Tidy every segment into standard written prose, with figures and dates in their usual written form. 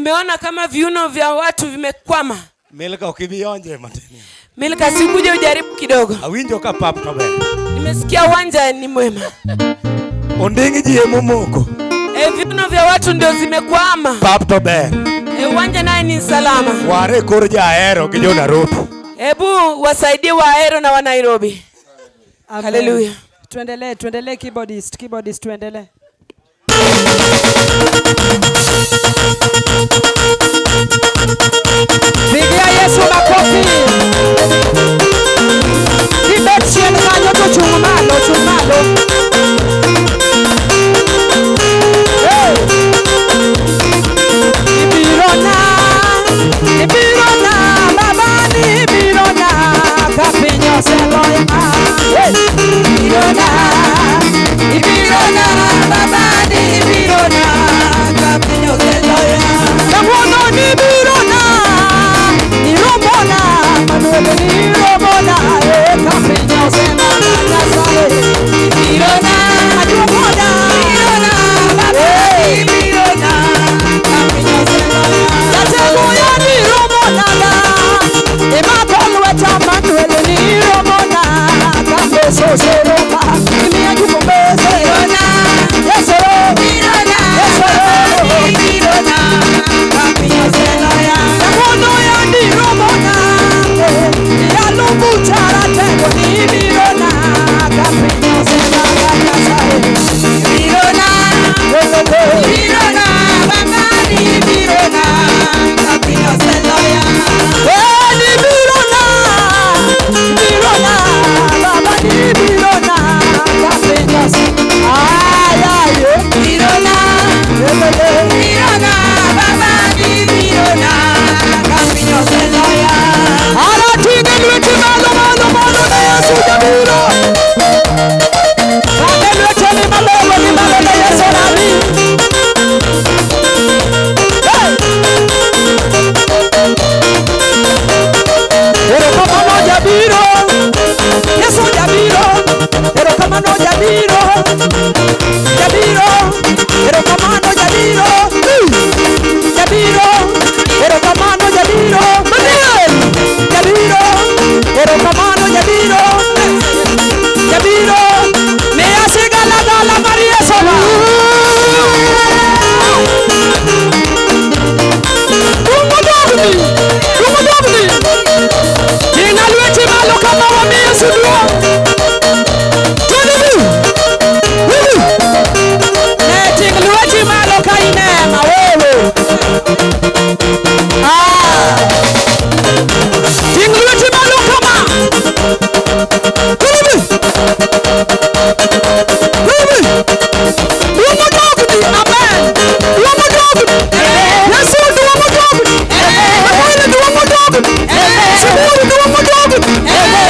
Nimeona kama viuno vya watu vimekwama. Milka ukibionje mateni. Milka sikuje ujaribu kidogo. Awinjo ka pap to ber. Nimesikia uwanja ni mwema. Ondingi ji emomoko. Viuno vya watu ndio zimekwama. Pap to ber. Uwanja naye ni salama. Ware kor ja Ahero gi jo Nairobi. Hebu wasaidie wa Ahero na wa Nairobi. Hallelujah. Tuendelee, tuendelee keyboardist, keyboardist tuendelee. Pigia Yesu makofi. Kibet chien kanyo to chung' malo, chung' malo. Hey! Ibiro na, baba ni ibiro na, ka piny oseloya. Hey! Ibiro na, baba ni ibiro na, ka piny oseloya. Kawuono ni ibiro na, iromona, Manuel ni iromona, ka piny oseloya Nyasaye. Ibiro na, ajuoga, ibiro na, baba ni ibiro na, ka piny oseloya. Jatelo ya ni iromona ga, imako lweta Manuel ni iromona, ka Yesu oseroma, imiya jukombeze. Ibiro na, Yesu, ibiro na, Yesu, ibiro na, ka piny oseloya. Kawuono ya ni iromona, yalumbuchara tego ni ibiro na, ka piny oseloya Nyasaye. Ibiro na, ibiro na, baba ni ibiro na, ka piny oseloya. Ni ibiro na, ibiro na, baba ni ibiro na, ka piny oseloya. Ay, ay, ibiro na, ibiro na, baba ni ibiro na, ka piny oseloya. Ara tinge lweti malo malo malo na Yesu jabiro. Bade lweti ni malo ni malo na Yesu nami. Hey! Erokamano jabiro, Yesu jabiro, erokamano jabiro, jabiro, erokamano jabiro, jabiro, erokamano jabiro, Manuel, jabiro, erokamano jabiro, jabiro, mea sigala gala Maria Sola. Dumo dogni, dumo dogni. Tinga lweti malo kama wami Yesu duong'. Twende hivi. Ne tinga lweti malo ka inema wewe. Ah. Tinga lweti malo kama. Twende hivi. Twende hivi. Dumo dogni, amen. Dumo dogni. Yesu dumo dogni. Manuel dumo dogni. Siburi dumo dogni.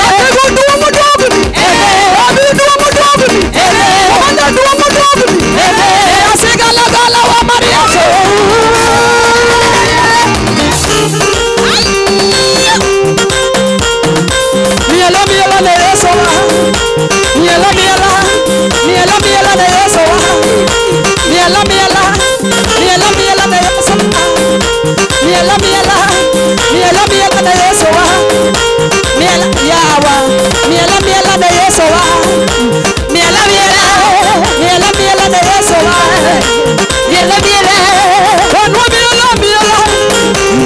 Atego dumo dogni. Abi dumo dogni. Komanda dumo dogni. Asigala gala wa Maria. Miela miela ne Yesu wa. Miela miela, miela miela ne Yesu wa. Miela miela, miela miela ne Yesu wa. Miela miela, miela miela ne Yesu wa. Miela yawa, miela miela ne Yesu wa. Miela miela, miela miela ne Yesu wa. Miela miela, wanwa miela miela,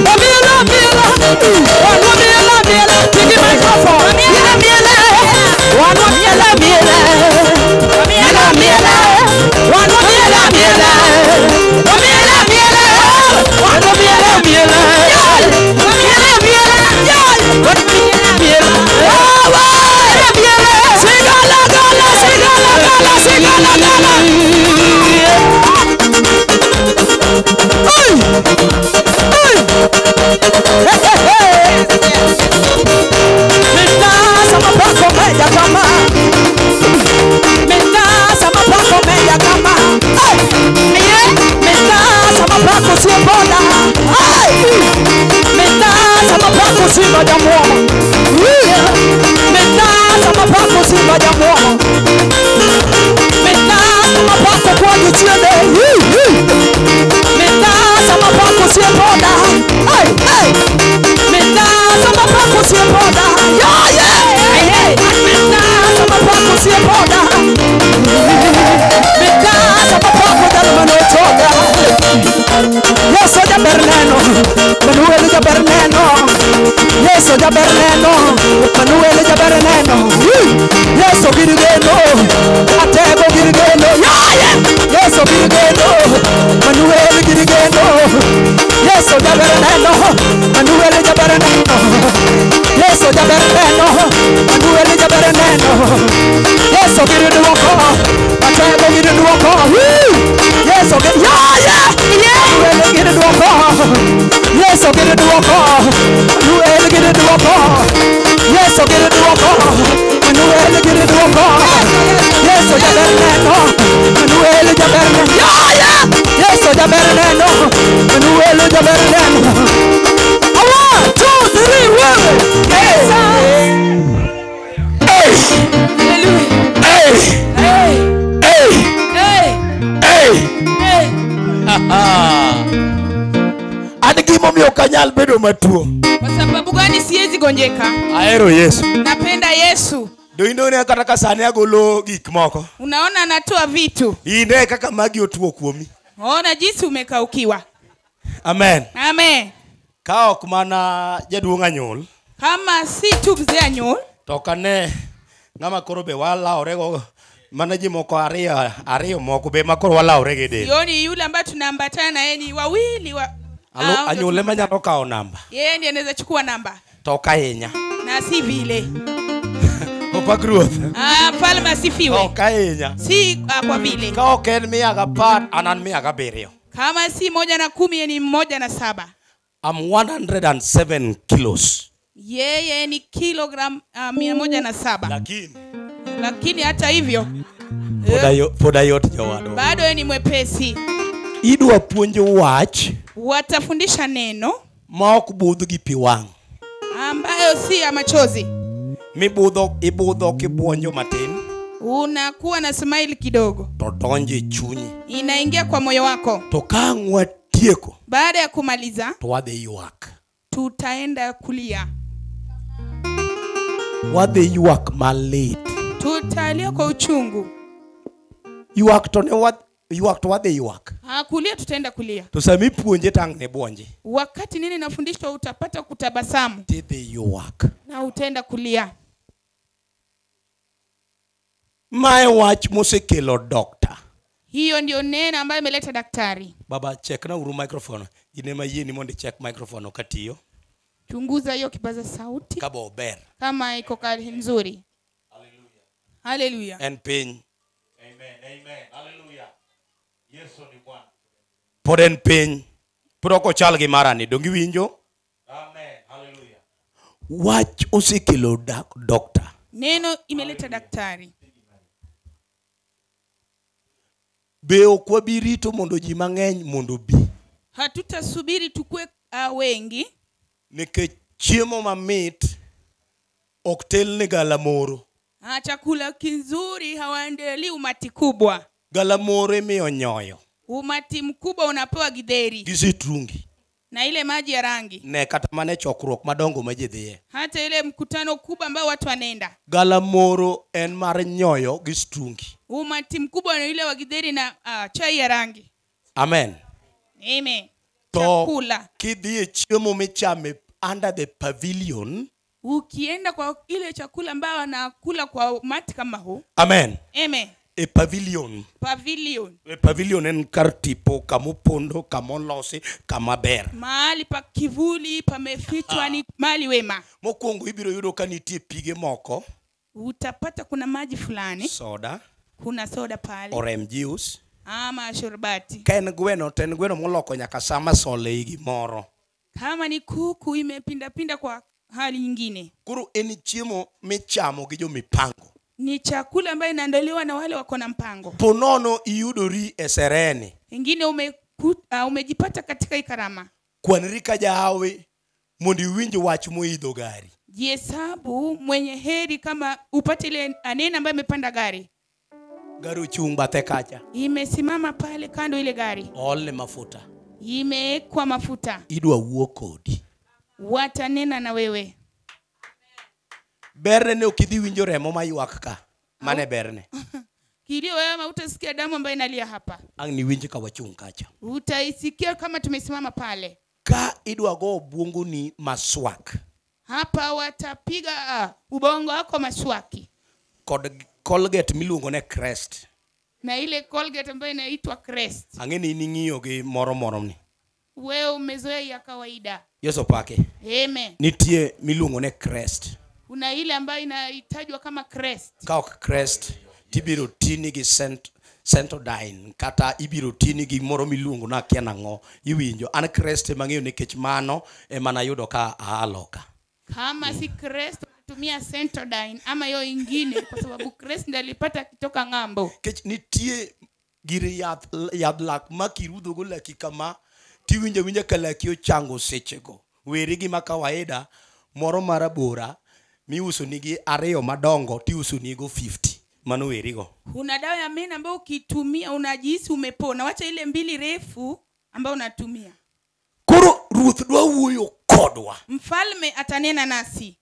miela miela, wanwa miela miela. Take microphone. Miela miela, wanwa miela miela, miela miela, wanwa miela miela, miela miela, wanwa miela miela, miela miela, miela miela, miela. Sigala gala, sigala gala, sigala gala. Oi, oi, hey hey hey. Minasa mapako meja kama, minasa mapako meja kama. Hey, minasa mapako siboda. Hey, minasa mapako siboda mwoma. Minasa mapako siboda mwoma. Minasa mapako kwa jichende. Minasa mapako siboda. Yesu jaber neno, Manuel jaber neno. Yesu jaber neno, Manuel jaber neno. Yesu girgeno, atego girgeno. Yesu girgeno, Manuel girgeno. Yesu jaber neno, Manuel jaber neno. Yesu jaber neno, Manuel jaber neno. Yesu girduoko, atego girduoko. Yesu girduoko. Yesu girduoko, Manuel girduoko. Yesu girduoko, Manuel girduoko. Yesu jaber neno, Manuel jaber neno. Yesu jaber neno, Manuel jaber neno. 1, 2, 3, 1. Hey. Hey. Hey. Hey. Hey. Hey. Hey. An gimomiyo ok anyal bedo matuo. Kwa sababu gani siwezi gonjeka? Ahero Yesu. Napenda Yesu. Do indone kata ka sani agolo gik moko. Unaona anatoa vitu. Ine kaka magi otuo kuomi. Ona jinsi umekaukiwa. Amen. Amen. Ka ok mana jaduong' Anyul. Kama si tu mzee Anyul. To kane ng'ama koro be walawore mana ji moko ariyo moko be ma koro walawore gi del. Yoni yule ambaye tunaambatana na yeye ni wawili wa Anyul ema nyalo kawo namba. Yeye ndiye anaweza chukua namba. To ok ahinya. Na si vile. Opak Ruoth. Mfalme asifiwe. Ok ahinya. Si kwa vile. Ka ok en 110 an an 107. Kama si 110 yeye ni 107. I'm 107 kilos. Yeye ni kilogram 107. Lakini hata hivyo poda yot jowadwa. Bado yeye ni mwepesi. Idwa puonjo wach. Watafundisha neno ma ok budh gi pi wang', ambayo si ya machozi. Mibudho ibudho kibuonjo matin. Unakuwa na smile kidogo. To donjo e chunyi. Inaingia kwa moyo wako. To ka ang' watieko. Baada ya kumaliza, to wadhi ywak. Tutaenda kulia. Wadhi ywak malit. Tutalia kwa uchungu. Ywak to ne ywak to wadhi ywak. Kulia tutaenda kulia. To sami puonje tang' ne buonje. Wakati nini nafundishwa utapata kutabasamu. Tidhi ywak. Na utaenda kulia. Mae wach mosekelo doctor. Hiyo ndio neno ambayo imeleta daktari. Baba check na uru microphone. Ine ma yieni mondo check microphone okatiyo. Chunguza hiyo kipaza sauti. Kaba ober. Kama iko kali nzuri. Hallelujah. Hallelujah. En piny. Amen. Amen. Hallelujah. Yesu ni Bwana. Pod en piny. Pod ok ochal gi marani. Donge iwinjo? Amen. Hallelujah. Wach osekelo doctor. Neno imeleta daktari. Be ok wabi rito mondo ji mang'eny mondo bi. Hatutasubiri tukue wengi. Nikech chiemo mamit ok telne galamoro. Chakula kizuri hawaendelei umati kubwa. Galamoro imiyo nyoyo. Umati mkubwa unapewa githeri. Gi sitrungi. Na ile maji ya rangi. Ne kata mana chokruok madongo ma ji dhiye. Hata ile mkutano kubwa ambao watu wanaenda. Galamoro en mar nyoyo gi sitrungi. Umati mkubwa ni ile wa githeri na chai ya rangi. Amen. Amen. To chakula. Kidhi e chiemo michame under the pavilion. Ukienda kwa ile chakula ambayo wanakula kwa umati kama huu. Amen. Amen. A pavilion. Pavilion. A pavilion en kar tipo kamopondo, kamolosi, kamaber. Mahali pa kivuli pamefichwa ni mahali wema. Mokwongo ibiro yudo ka nitie pige moko. Utapata kuna maji fulani. Soda. Kuna soda pale. Orange juice. Ama shorbati. Ka en gweno to en gweno moloko nyaka sama sole i gimoro. Kama ni kuku imepinda pinda kwa hali nyingine. Koro en chiemo michamo gi jomipango. Ni chakula ambayo inaandaliwa na wale wako na mpango. Ponono iyudori e sereni. Ingine umejipata katika ikarama. Kwanri ka jahawi mondo iwinj wach moidho gari. Jihesabu mwenye heri kama upate ile neno ambayo imepanda gari. Gari ochung' bathe kacha. Imesimama pale kando ile gari. Oolne mafuta. Imewekwa mafuta. Idwa wuo kodi. Watanena na wewe. Berne ne ok idhi winjo remo maywak ka. Mane berne. Kilio wewe hutasikia damu ambayo inalia hapa. Ang niwinj ka wachung' kacha. Utaisikia kama tumesimama pale. Ka idwa go obwongo ni maswak. Hapa watapiga ubongo wako maswaki. Kod Colgate miluongo ne Crest. Na ile Colgate ambayo inaitwa Crest. Ang'e ni in ing'iyo gi moro moro ni. Wewe umezoea ya kawaida. Yesu pake. Amen. Nitie miluongo ne Crest. Kuna ile ambayo inahitajwa kama Crest. Ka ok Crest tibiro tini gi Sensodyne kata ibiro tini gi moro miluongo na akia nang'o iwinjo. An Crest ema ang'eyo nikech mano ema nayudo ka aa loka. Kama si Crest tumia Sensodyne ama hiyo ingine kwa sababu Crest ndiye alipata kutoka ng'ambo. Kech nitie gir yath lak ma kirudho go laki kama tiwinjo winja ka laki ochango sechego. Weri gi ma kawaida moro marabora miuso nigi ariyo madongo tiuso nigo 50. Mano werigo. Kuna dawa ya meno ambayo ukitumia unajihisi umepona. Wacha ile mbili refu ambayo unatumia. Koro ruoth dwa wuoyo kodwa. Mfalme atanena nasi.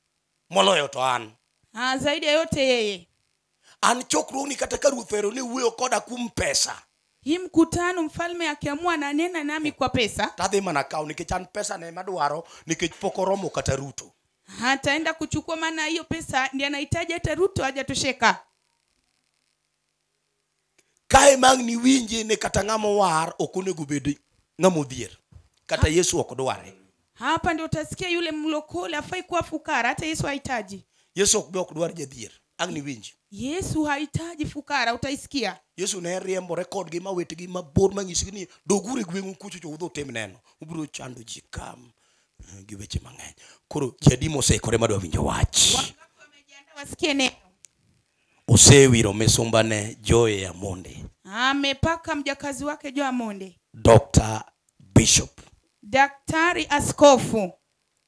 Moloyo to an. Zaidi ya yote yeye. An chokruogni kata ka ruoth ohero ni wuoyo koda kuom pesa. Hii mkutano mfalme akiamua ananena nami kwa pesa. Tadhi mana kawo nikech an pesa ne madwaro nikech pok oromo kata Ruto. Hataenda kuchukua maana hiyo pesa ndiye anahitaji hata Ruto hajatosheka. Kae mang ni winje ne kata ng'ama war ok onego bed ng'ama odhier. Kata Yesu ok dware. Hapa ndio utasikia yule mlokole hafai kuwa fukara, hata Yesu hahitaji. Yesu ok be ok dwar jadhier. Ang ni winji. Yesu hahitaji fukara, utaisikia. Yesu ne riembore kodgi ma wetgi mabor manyisgi ni doguru e gweng'u kucho to udhi utim neno. Ubiro chando ji kam gi weche mang'eny. Koro ji adi moseikore madwa winjo wach? Wangapi wasikie neno? Osewiro misumbane Joy Amonde. Amepaka mjakazi wake Joy Amonde. Dr. Bishop. Daktari askofu.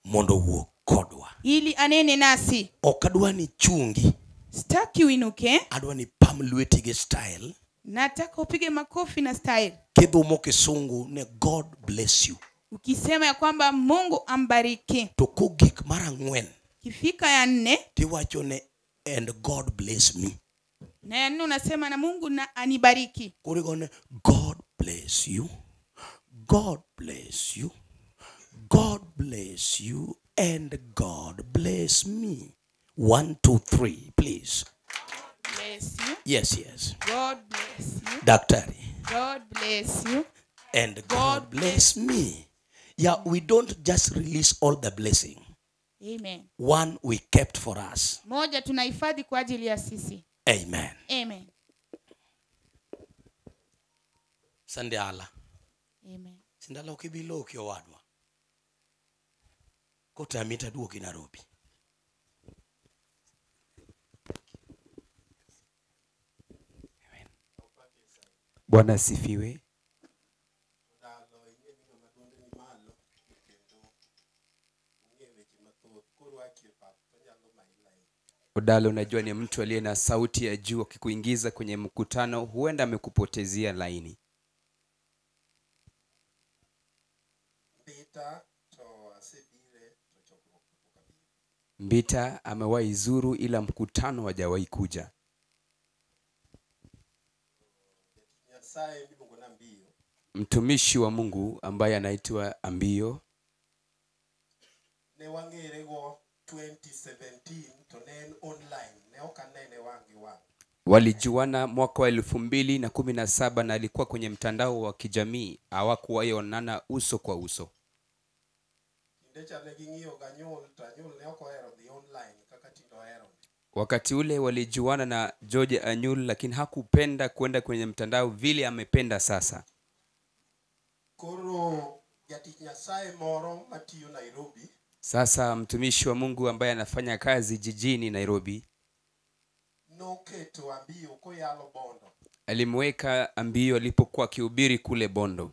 Mondo wuo kodwa. Ili anene nasi. Ok adwa ni chungi. Sitaki uinuke. Adwa ni pam lweti gi style. Nataka upige makofi na style. Kidhumo kisungu ne God bless you. Ukisema ya kwamba Mungu ambariki. To kogik mar ang'wen. Kifika ya 4. Tiwacho ne and God bless me. Na ya 4 unasema na Mungu na anibariki. Koro ne God bless you. God bless you. God bless you and God bless me. 1, 2, 3, please. Bless you. Yes, yes. God bless you. Daktari. God bless you. And God bless me. Yeah, we don't just release all the blessing. Amen. One we kept for us. Moja tunahifadhi kwa ajili ya sisi. Amen. Amen. Sande ala. Amen. Sindala okibilo okiowadwa. Kota mita duoki Nairobi. Amen. Bwana asifiwe. Odalo, unajua ni mtu aliye na sauti ya juu, akikuingiza kwenye mkutano huenda amekupotezea laini. Mbita amewahi zuru ila mkutano hajawahi kuja. Mtumishi wa Mungu ambaye anaitwa Ambio walijuana mwaka wa 2017 na alikuwa kwenye mtandao wa kijamii, hawakuwahi onana uso kwa uso. Wakati ule walijuana na George Anyul, lakini hakupenda kwenda kwenye mtandao vile amependa sasa. Sasa mtumishi wa Mungu ambaye anafanya kazi jijini Nairobi alimweka Ambio alipokuwa akihubiri kule Bondo.